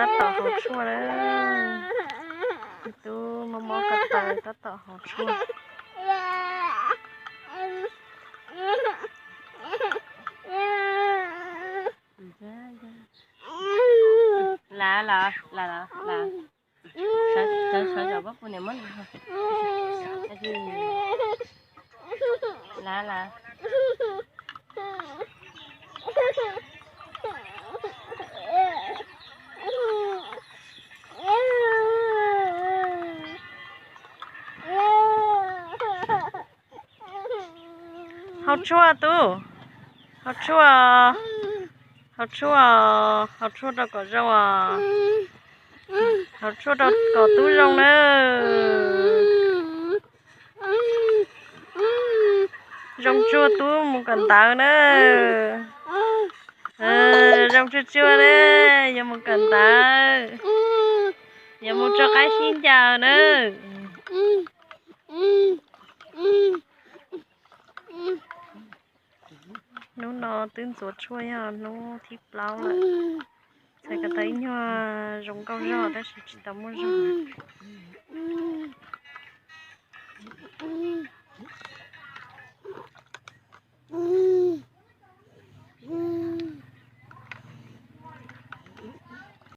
Tab tom haus tshuaj na. Tus tub mob mob ko taw tab tom haus tshuaj. Lav, lav, lav, lav. Sawv, sawv, sawv zam pab pug niam muab. Lav, lav. Haus tshuaj tub. Haus tshuaj. Haus tshuaj, haus tshuaj rau kom zoo os. Haus tshuaj rau kom tub zoo nawb. Zoo tsuag tub mus kawm ntawv nawb. Zoo tsuag tsuag nawb, yuav mus kawm ntawv, yuav mus tso qaib sib ncaws nawb. Hnub no twb ntxuav tshuaj yog hnub thib plaub lawm. Txhais ko taw ib nyuag zoo nkauj zog tab sis tsis tau muaj zog.